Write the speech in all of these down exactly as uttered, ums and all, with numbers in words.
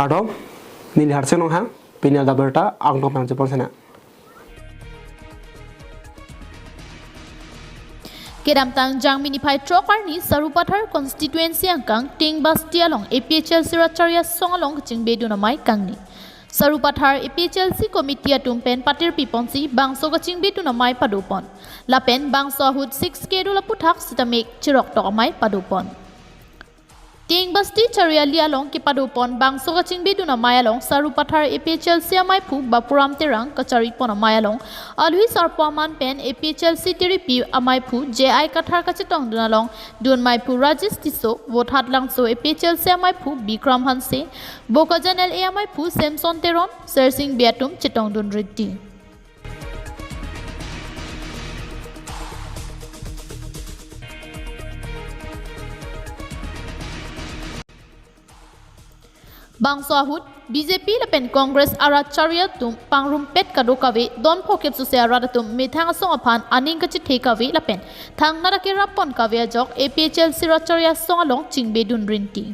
Kardom, neli Harsing Ronghang, pini aberta angtong pangchepon sena. Kedamtang Jangmi niphai throk arni Sarupathar constituency angkang Ting Basti along A P H L C rat chari asong along kachingbedun amei kangni. Sarupathar A P H L C committee atum pen patirpiponsi bangso kachingbedun amei padopon. Lapen bangso ahut six schedule aputhak sitame chiroktok amei padopon. Ting Basti Chariali along kepadopon bangso kachingbedun amei along Sarupathar A P H L C ameiphu Bapuram Terang kacharipon amei along alwi sarpo aman pen A P H L C tiripi ameiphu J I Kathar kachetongdun along dun meiphu Rajesh Tisso, Vothatlangso A P H L C ameiphu Bikram Hanse, Bokajan L A ameiphu Samson Teron, Sersing Bey atum chetongdun riti. Bangso ahut B J P lapen Congress arat chari atum pangrumpet kadokave don phokep suse arat atum methang asong aphan aning kachethe kave lapen thangnat akerappon kave ajok A P H L C rat chari asong along chingbedun riti.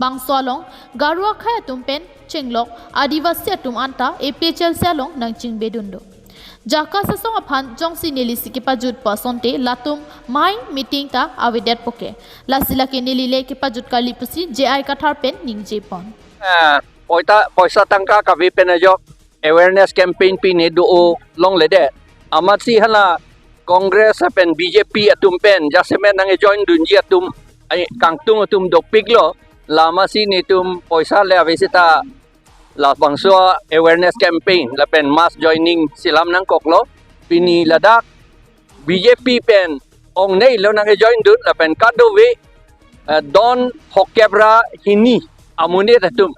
Bangso along Garo akhei atum pen chenglok Adivasi atum anta A P H L C along nangchingbedun do. JACAS asong aphan jongsi nelisi kepajutpo asonte latum mei meeting ta avedetpo ke. Lasi lake neli le kepajut kali pusi J I Kathar pen ningjepon. Ah, poita, poisa tangka kave pen ajok awareness campaign pine do-o longledet. Amatsi hala Congress lapen B J P atum pen jasemet nangjoin dunji atum, ai, kangtung atum dopiklo. La amatsi netum poisa le ave seta labangso awareness campaign lapen mass joining si lam nangkoklo. Pini ladak B J P pen ongneilo nangjoin dun lapen kadokave, eh, don phokep ra hini amonit atum,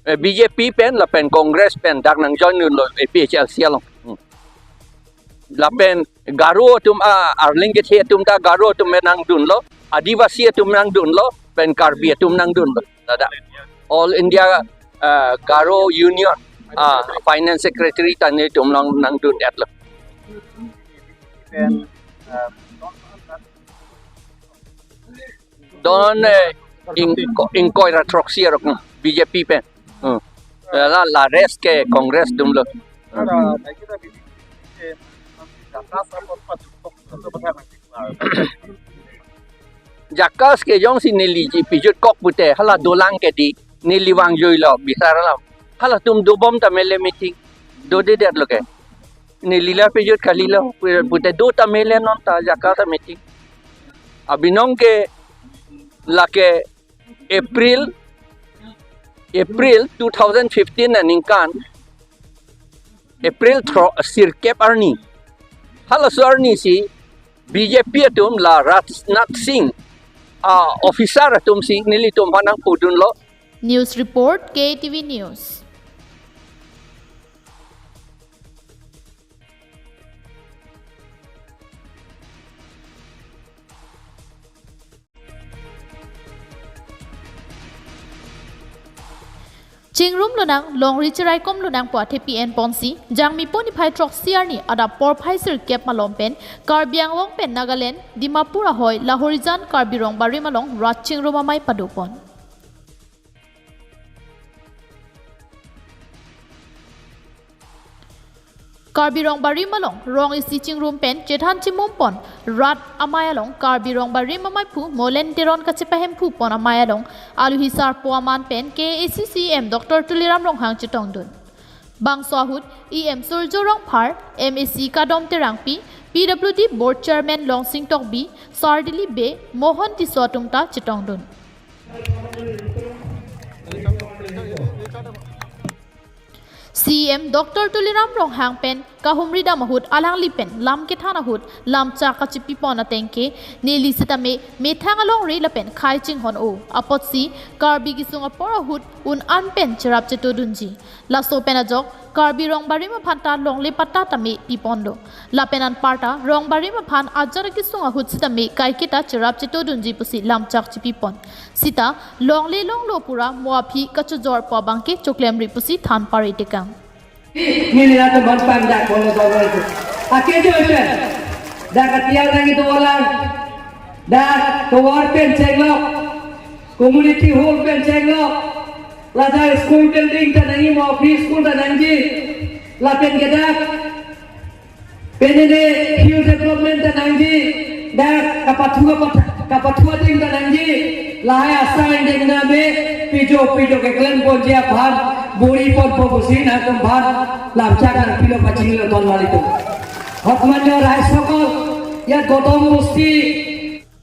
eh, B J P pen lapen Congress pen dak nangjoin dunlo A P H L C along. Hmm. Lapen Garo atum, ah, Arleng kethe atum ta Garo atum pen nangdunlo, Adivasi atum nangdunlo, pen Karbi atum nangdunlo. Ladak All India, ah, Garo Union, ah, Finance Secretary ta netum along nangdundetlo. Pen, ah, don, eh, ingko-, ingkoi ra throksi arok, hmm, B J P pen. Hmm. La, la rest ke Congress atumlo. JACAS ke jongsi neliji pijutkok pute hala dolang ke di, neli vangjuilo bisar alam. Halatum dobom tame le meeting. Dodedetlo ke. Neli la pijut kalilo, pute do tame le non ta JACAS ameeting. Abinong ke lake April, April two thousand fifteen aningkan, April thro-, sirkep arni. Halaso arni si B J P atum la Rajnath Singh, ah, officer atum si nelitum aphan nangpudunlo. News report, K T V News. Chingrum lonang, longri cheraikom lonang pu athepi enponsi, Jangmi po niphai throksi arni adap porphai sirkep malom pen, Karbi Anglong pen Nagaland, Dimapur ahoi, Lahorijan Karbi Rongbarim along rat chingrum amei padopon. Karbi Rongbarim along rong isi chingrum pen chethan chimumpon rat amei along Karbi Rongbarim ameiphu Molen Teron kachepahemphupon amei along alwi sarpo aman pen K A A C C M Doctor Tuliram Ronghang chetongdun. Bangso ahut E M Surjya Rongphar, M A C Kadom Terangpi, P W D Board Chairman Longsing Tokbi, Sardili Bey, Mohon Tisso atum ta chetongdun. C M Doctor Tuliram Ronghang pen kahumridam ahut alangli pen lam kethan ahut lamchak kachepipon ateng ke neli sitame methang alongri lapen khei chinghon-o apotsi Karbi kesung apor ahut un-an pen cherap chetodunji. Laso pen ajok Karbi Rongbarim aphan ta longle patta tame piponlo. Lapen anparta Rongbarim aphan ajat kesung ahut sitame kaiketa cherap chetodunji pusi lamchak chepipon. Sita longle longlo pura mo aphi kachojor pu abangke choklemri pusi than paritekang. Neli la teman pandak bola bola itu. Akejoi pen, dak atiar nangji dolang, dak tovar pen chenglok, community hall pen chenglok, ladak school building ta nangji, mo pre-school ta nangji, lapen ke dak penene hill development ta nangji, dak kapathu kapathu kapathu adim ta nangji, lahai asai dengna me pijo pijo keklem ponji aphan buri ponpo pusi nangtum aphan lamchak nangpilo, pachini lo ton malitum. Hotmanyo raisokol, ya Gautam Bosti.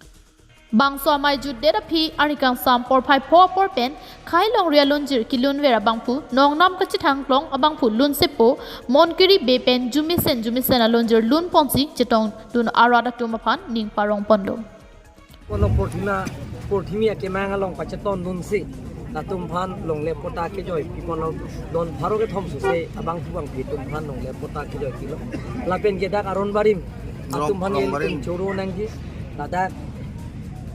Bangso amei jutdet aphi arni kangsam porphai pho apor pen khei longri alonjir kilunver abangphu, nongnam kachethang klong abangphu lunsepo, mon kiri be pen jumesen jumesen alonjir lun ponsi chetongdun arat atum aphan ning parong ponlo. Kono porthima, porthimi akemang along pachetondunsi latum aphan longle patta kejoi pi ponlo, don pharo kethom sose abangphu bangphi atum aphan longle patta kejoi pilo. Lapen ke dak Aron Barim atum aphan Aron Barim choro nangji, ladak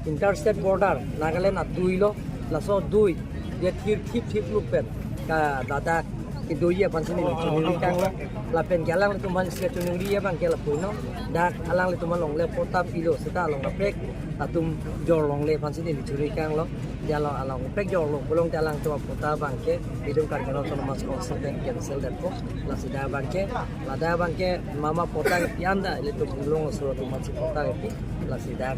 interstate border Nagaland adui lo, laso adui ya thir thip thip luk pen ka ladak kedoji aphansi neli choningri tanglo. Lapen ke alanglitum aphan isi choningri abang ke lapu-i non. Dak alanglitum along longle patta pilo seta along kaprek atum jorlongle aphansi neli choningri tanglo. Jalo along kaprek jorlo pulote alangtum apatta abang ke itum Karbi Anglong Autonomous Council pen cancel detpo. Lasi dak abang ke, ladak abang ke mama patta kepi anda ilitum Karbi Anglong aso atum aphansi patta kepi. Lasi dak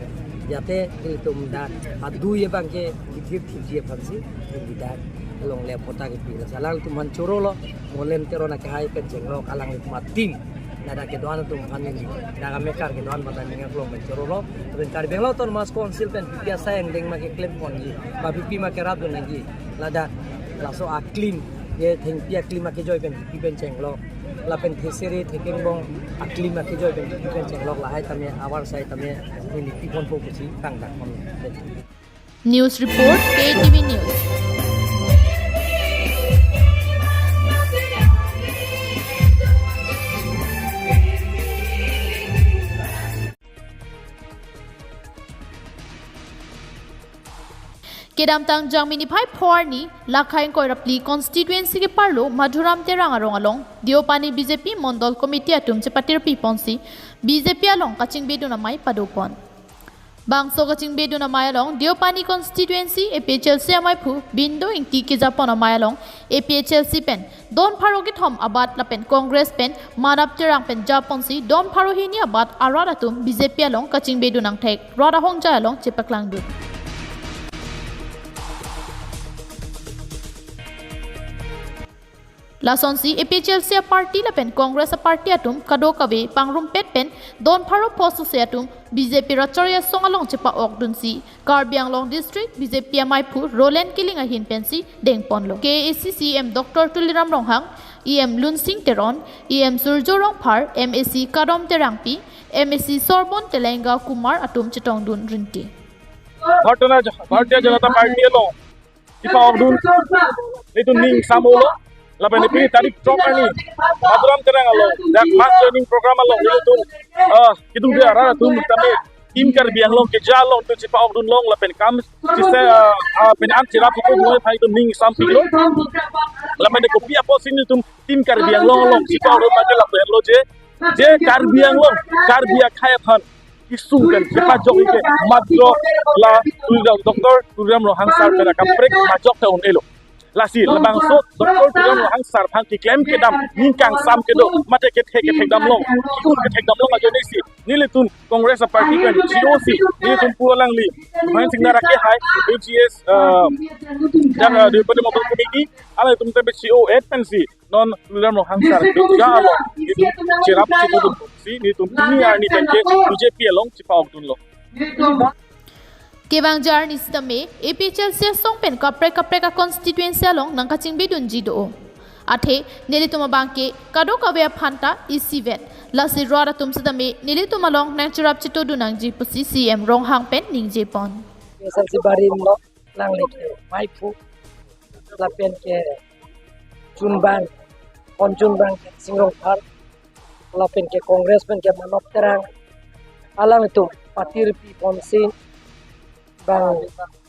jate ilitum dak adui abang ke ithip thipji aphansi ilitum dak longle patta kepi. Lasi alanglitum aphan chorolo, Molen Teron akehai pen chenglok alanglitum a-team. Ladak kedo-an atum aphan neli, dak amekar kedo-an aphan neli ningklong pen chorolo. Lapen Karbi Anglong Autonomous Council pen P P asai angdeng ma keklem ponji, ma P P ma kerapdun nangji. Ladak laso aklim, ye thengpi aklim akejoi pen P P pen chenglok, lapen thesere thekengbong aklim akejoi pen P P pen chenglok, lahai tame avarsai tame neli pi ponpo pusi tangdak pon. News report, K T V News. Kedamtang Jangmi niphai pho arni, Lakhai ingkoi ra phli constituency keparlo Madhuram Terang arong along Deopani B J P Mondol Committee atum chepatirpi ponsi B J P along kachingbedun amei padopon. Bangso kachingbedun amei along Deopani constituency A P H L C ameiphu Bindo Ingti kejapon amei along A P H L C pen don pharo kethom abat lapen Congress pen Madap Terang pen japonsi don pharo hini abat arat atum B J P along kachingbedun angthek rat ahongjai along chepaklangdun. Lasonsi A P H L C aparty lapen Congress aparty atum kadokave pangrumpet pen don pharo pho sose atum B J P rat achari asong along chepa-okdunsi Karbi Anglong District B J P ameiphu Roland Killing ahin pensi dengponlo. K A A C C E M Doctor Tuliram Ronghang, E M Lunsing Teron, E M Surjo Rongphar, M A C Kadom Terangpi, M A C Sorbon Telenga Kumar atum chetongdun rinti. Bharatiya, Bharatiya Janata Party along chepa-okdun itum ning sam-olo. Lapen pini tarik throk arni Madhuram Terang along dak mass joining program along itum, ah, itum dia arat atum tame Team Karbi Anglong keja along itum chepa-okdun long lapen kam chise, ah, ah, pen an cherap itum noi phai itum ning sampiklo. Lapen kopi apotsi itum Team Karbi Anglong along chepa-okdun ma ke lapen lo je, je Karbi Anglong, Karbi akhei aphan isung pen chepajokji ke matro la Tuliram, Doctor Tuliram Ronghang sir pen akaprek majok ta un-elo. Lasi labangso Doctor Tuliram Ronghang sir aphan keklem kedam ning kangsam kedo mate kethek kethek damlong, ki-un kethek damlong ajoinesi nelitum Congress aparty pen G O si nelitum pu alangli Mohan Singnar akehai, A G S, eh, dan, eh, Deopani Mondol Committee, alangtum tame C O eight pensi non Tuliram Ronghang sir keja along itum cherap chitudun si nelitum pini arni pen ke B J P along chepa-okdunlo. Kevangji arni sitame A P H L C asong pen kaprek kaprek a-constituency along nangkachingbedunji do. Athe nelitum abang ke kadokave aphan ta isivet. Lasi rat atum sitame nelitum along nangcherap chitudun nangji pusi C E M Ronghang pen ningjepon. Sangsi Barim lo, nangli ke meiphu, lapen ke chunbang, pon chunbang ke Sing Rongphar, lapen ke Congress pen ke Madap Terang, alangtum patirpi ponsi bang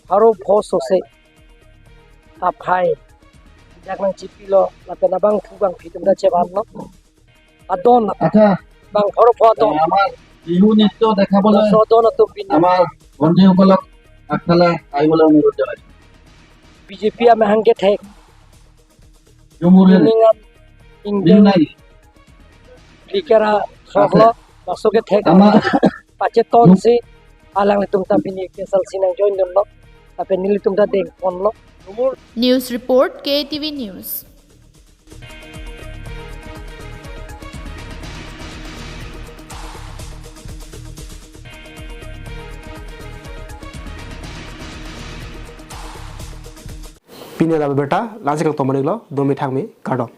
pharo pho sose aphai dak nangchipilo, lapen abangphu bangphi atum ta chevanlo. Adon lapen acha bang pharo pho atum, আমাৰ বিহু নৃত্য দেখাবলৈ, laso adon atum pini আমাৰ ভণ্টিসকলক আগফালে আহিবলৈ অনুৰোধ জনাইছোঁ। BJP amahang kethek, Jhumur, pini ngan Bihu ingdeng নাই। Phlikara sok lo, laso kethek ama pachetongsi alanglitum ta pini K S L C nang join dunlo, lapen nelitum ta dengponlo. News report, K T V News. Pini la birta la-ansi kangton iklo, domi thangmi, kardom.